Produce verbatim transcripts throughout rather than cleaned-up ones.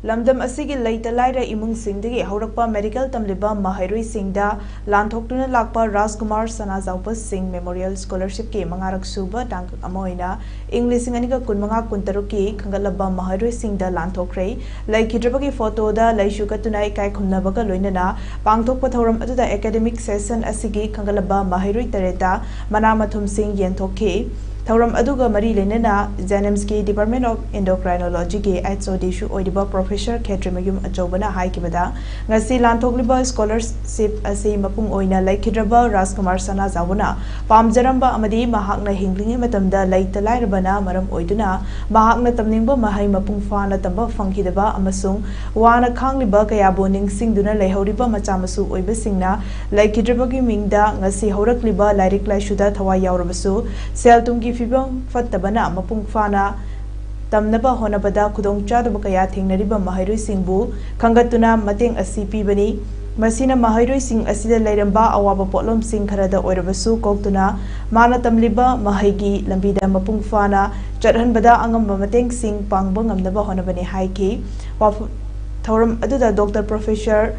ꯂꯝꯗꯝ ꯑꯁꯤꯒꯤ ꯂꯩꯇ ꯂꯥꯏꯔ ꯏꯃꯨꯡꯁꯤꯡꯗꯒꯤ ꯍꯧꯔꯛꯄ ꯃꯦꯗꯤꯀꯦꯜ ꯇꯝꯂꯤꯕ ꯃꯍꯩꯔꯣꯏꯁꯤꯡꯗ ꯂꯥꯟꯊꯣꯛꯇꯨꯅ ꯂꯥꯛꯄ ꯔꯥꯖꯀꯨꯃꯥꯔ ꯁꯅꯥꯖꯥꯎꯕ ꯁꯤꯡ ꯃꯦꯃꯣꯔꯤꯌꯦꯜ ꯁ꯭ꯀꯣꯂꯔꯁꯤꯞꯀꯤ ꯃꯉꯥꯔꯛ ꯁꯨꯕ ꯇꯥꯡꯀꯛ ꯑꯃ ꯑꯣꯏꯅ ꯏꯪ ꯂꯤꯁꯤꯡ ꯑꯅꯤꯒ ꯀꯨꯟꯃꯉꯥ ꯀꯨꯟꯇꯔꯨꯛꯀꯤ ꯈꯟꯒꯠꯂꯕ ꯃꯍꯩꯔꯣꯏꯁꯤꯡꯗ ꯂꯥꯟꯊꯣꯛꯈ꯭ꯔꯦ꯫ ꯂꯩꯈꯤꯗ꯭ꯔꯕꯒꯤ ꯐꯣꯇꯣꯗ ꯂꯩꯁꯨ ꯀꯠꯇꯨꯅ ꯏꯀꯥꯏ ꯈꯨꯝꯅꯕꯒ ꯂꯣꯏꯅꯅ ꯄꯥꯡꯊꯣꯛꯄ ꯊꯧꯔꯝ ꯑꯗꯨꯗ ꯑꯦꯀꯥꯗꯦꯃꯤꯛ ꯁꯦꯁꯟ ꯑꯁꯤꯒꯤ ꯈꯟꯒꯠꯂꯕ ꯃꯍꯩꯔꯣꯏ ꯇꯔꯦꯠꯇ ꯃꯅꯥ ꯃꯊꯨꯝꯁꯤꯡ ꯌꯦꯟꯊꯣꯛꯈꯤ꯫ ꯊꯧꯔꯝ ꯑꯗꯨꯒ ꯃꯔꯤ ꯂꯩꯅꯅ JNIMSꯀꯤ Department of Endocrinologyꯒꯤ HODꯁꯨ ꯑꯣꯏꯔꯤꯕ ꯄ꯭ꯔꯣꯐꯦꯁꯔ ꯈꯦꯇ꯭ꯔꯤꯃꯌꯨꯝ ꯑꯆꯧꯕꯅ ꯍꯥꯏꯈꯤꯕꯗ, ꯉꯁꯤ ꯂꯥꯟꯊꯣꯛꯂꯤꯕ ꯁ꯭ꯀꯣꯂꯔꯁꯤꯞ ꯑꯁꯤ ꯃꯄꯨꯡ ꯑꯣꯏꯅ ꯂꯩꯈꯤꯗ꯭ꯔꯕ ꯔꯥꯖꯀꯨꯃꯥꯔ ꯁꯅꯥꯖꯥꯎꯕꯅ ꯄꯥꯝꯖꯔꯝꯕ ꯑꯃꯗꯤ ꯃꯍꯥꯛꯅ ꯍꯤꯡꯂꯤꯉꯩ ꯃꯇꯝꯗ ꯂꯩꯇ ꯂꯥꯏꯔꯕꯅ ꯃꯔꯝ ꯑꯣꯏꯗꯨꯅ ꯃꯍꯥꯛꯅ ꯇꯝꯅꯤꯡꯕ ꯃꯍꯩ ꯃꯄꯨꯡ ꯐꯥꯅ ꯇꯝꯕ ꯐꯪꯈꯤꯗꯕ ꯑꯃꯁꯨꯡ ꯋꯥꯅ ꯈꯥꯡꯂꯤꯕ ꯀꯌꯥꯕꯨ ꯅꯤꯡꯁꯤꯡꯗꯨꯅ ꯂꯩꯍꯧꯔꯤꯕ ꯃꯆꯥ ꯃꯁꯨ ꯑꯣꯏꯕꯁꯤꯡꯅ ꯂꯩꯈꯤꯗ꯭ꯔꯕꯒꯤ ꯃꯤꯡꯗ ꯉꯁꯤ ꯍꯧꯔꯛꯂꯤꯕ ꯂꯥꯏꯔꯤꯛ ꯂꯥꯏꯁꯨꯗ ꯊꯋꯥꯏ ꯌꯥꯎꯔꯕꯁꯨ ꯁꯦꯜ ꯊꯨꯝꯒꯤ ꯐꯤꯕꯝ ꯐꯠꯇꯕꯅ ꯃꯄꯨꯡ ꯐꯥꯅ ꯇꯝꯅꯕ ꯍꯣꯠꯅꯕꯗ ꯈꯨꯗꯣꯡꯆꯥꯗꯕ ꯀꯌꯥ ꯊꯦꯡꯅꯔꯤꯕ ꯃꯍꯩꯔꯣꯏꯁꯤꯡꯕꯨ ꯈꯟꯒꯠꯇꯨꯅ ꯃꯇꯦꯡ ꯑꯁꯤ ꯄꯤꯕꯅꯤ꯫ ꯃꯁꯤꯅ ꯃꯍꯩꯔꯣꯏꯁꯤꯡ ꯑꯁꯤꯗ ꯂꯩꯔꯝꯕ ꯑꯋꯥꯕ ꯄꯣꯠꯂꯝꯁꯤꯡ ꯈꯔꯗ ꯑꯣꯏꯔꯕꯁꯨ ꯀꯣꯛꯇꯨꯅ ꯃꯥꯅ ꯇꯝꯂꯤꯕ ꯃꯍꯩꯒꯤ ꯂꯝꯕꯤꯗ ꯃꯄꯨꯡ ꯐꯥꯅ ꯆꯠꯍꯟꯕꯗ ꯑꯉꯝꯕ ꯃꯇꯦꯡꯁꯤꯡ ꯄꯥꯡꯕ ꯉꯝꯅꯕ ꯍꯣꯠꯅꯕꯅꯤ ꯍꯥꯏꯈꯤ꯫ ꯋꯥꯐ-, ꯊꯧꯔꯝ ꯑꯗꯨꯗ doctor professor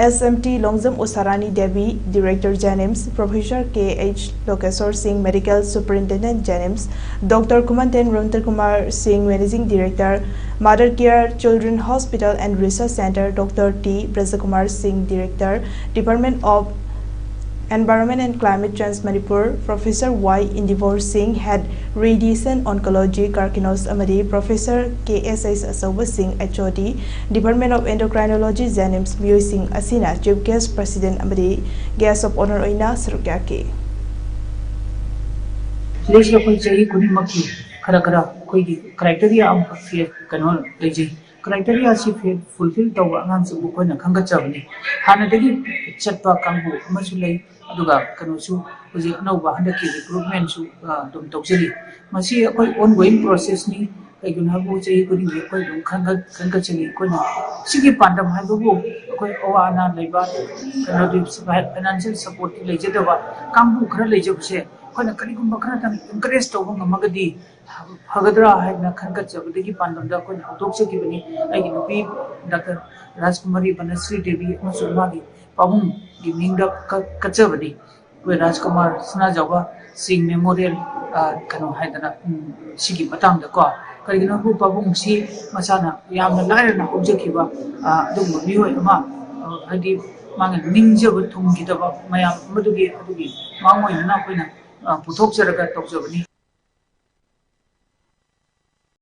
S M T Longjam Usharani Devi, Director JNIMS, professor K H Lokeshor Singh, Medical Superintendent JNIMS, doctor Khumanthem Ronter Kumar Singh, Managing Director, Mother Care Children Hospital and Research Centre, Doctor T ꯕ꯭ꯔꯖꯀꯨꯃꯥꯔ ꯁꯤꯡ, Director, Department of Environment and Climate Change Manipur, Professor Y ꯏꯟꯗꯤꯕꯣꯔ ꯁꯤꯡ, Head Radiation Oncology Carcinus, ꯑꯃꯗꯤ Professor K S H ꯑꯆꯧꯕ ꯁꯤꯡ, H O D, Department of Endocrinology, JNIMS, ꯃꯤꯑꯣꯏꯁꯤꯡ ꯑꯁꯤꯅ Chief Guest, President ꯑꯃꯗꯤ Guest of Honour ꯑꯣꯏꯅ ꯁꯔꯨꯛ ꯌꯥꯈꯤ꯫ ꯁꯤꯗꯩꯁꯤꯗ ꯑꯩꯈꯣꯏ ꯆꯍꯤ ꯈꯨꯗꯤꯡꯃꯛꯀꯤ ꯈꯔ ꯈꯔ ꯑꯩꯈꯣꯏꯒꯤ criteria ꯑꯃꯈꯛ ꯀꯩꯅꯣ ꯂꯩꯖꯩ꯫ Criteria ꯑꯁꯤ fulfill ꯇꯧꯕ ꯑꯉꯥꯡꯁꯤꯕꯨ ꯑꯩꯈꯣꯏꯅ ꯈꯟꯒꯠꯆꯕꯅꯤ꯫ ꯍꯥꯟꯅꯗꯒꯤ ꯆꯠꯄ ꯀꯥꯡꯕꯨ ꯑꯃꯁꯨ ꯂꯩ, ꯑꯗꯨꯒ ꯀꯩꯅꯣꯁꯨ ꯍꯧꯖꯤꯛ ꯑꯅꯧꯕ ꯍꯟꯗꯛꯀꯤ recruitmentꯁꯨ, ꯑ, ꯑꯗꯨꯝ ꯇꯧꯖꯔꯤ꯫ ꯃꯁꯤ ꯑꯩꯈꯣꯏ ongoing processꯅꯤ꯫ ꯀꯩꯒꯤꯅꯣ ꯍꯥꯏꯕꯕꯨ ꯆꯍꯤ ꯈꯨꯗꯤꯡꯒꯤ ꯑꯩꯈꯣꯏ ꯑꯗꯨꯝ ꯈꯟꯒꯠ-, ꯈꯟꯒꯠꯆꯔꯤ꯫ ꯑꯩꯈꯣꯏꯅ ꯁꯤꯒꯤ ꯄꯥꯟꯗꯝ ꯍꯥꯏꯕꯕꯨ ꯑꯩꯈꯣꯏ ꯑꯋꯥ ꯑꯅꯥ ꯂꯩꯕ, ꯀꯩꯅꯣꯗꯤ financial supportꯇꯤ ꯂꯩꯖꯗꯕ ꯀꯥꯡꯕꯨ ꯈꯔ ꯂꯩꯖꯕꯁꯦ ꯑꯩꯈꯣꯏꯅ ꯀꯔꯤꯒꯨꯝꯕ ꯈꯔꯇꯪ encourage ꯇꯧꯕ ꯉꯝꯃꯒꯗꯤ ꯐꯒꯗ꯭ꯔꯥ ꯍꯥꯏꯗꯅ ꯈꯟꯒꯠꯆꯕꯗꯒꯤ ꯄꯥꯟꯗꯝꯗ ꯑꯩꯈꯣꯏꯅ ꯍꯧꯗꯣꯛꯆꯈꯤꯕꯅꯤ꯫ ꯑꯩꯒꯤ ꯅꯨꯄꯤ ꯗꯥꯛꯇꯔ ꯔꯥꯖꯀꯨꯃꯥꯔꯤ ꯕꯅꯁ꯭ꯔꯤ ꯗꯦꯕꯤ ꯑꯃꯁꯨꯡ ꯃꯥꯒꯤ ꯄꯥꯕꯨꯡꯒꯤ ꯃꯤꯡꯗ ꯀ-, ꯀꯠꯆꯕꯅꯤ꯫ ꯑꯩꯈꯣꯏ ꯔꯥꯖꯀꯨꯃꯥꯔ ꯁꯅꯥꯖꯥꯎꯕ ꯁꯤꯡ ꯃꯦꯃꯣꯔꯤꯌꯦꯜ, ꯑ, ꯀꯩꯅꯣ ꯍꯥꯏꯗꯅ, ꯎꯝ, ꯁꯤꯒꯤ ꯃꯇꯥꯡꯗꯀꯣ, ꯀꯔꯤꯒꯤꯅꯣ ꯍꯥꯏꯕꯨ ꯄꯥꯕꯨꯡꯁꯤ ꯃꯁꯥꯅ ꯌꯥꯝꯅ ꯂꯥꯏꯔꯅ ꯍꯧꯖꯈꯤꯕ, ꯑ, ꯑꯗꯨꯒꯨꯝꯕ ꯃꯤꯑꯣꯏ ꯑꯃ, ꯑ, ꯍꯥꯏꯗꯤ ꯃꯥꯅ ꯅꯤꯡꯖꯕ ꯊꯨꯡꯈꯤꯗꯕ ꯃꯌꯥꯝ ꯑꯃꯗꯨꯒꯤ, ꯑꯗꯨꯒꯤ ꯃꯥꯡꯑꯣꯏꯅꯅ ꯑꯩꯈꯣꯏꯅ, ꯑ, ꯄꯨꯊꯣꯛꯆꯔꯒ ꯇꯧꯖꯕꯅꯤ꯫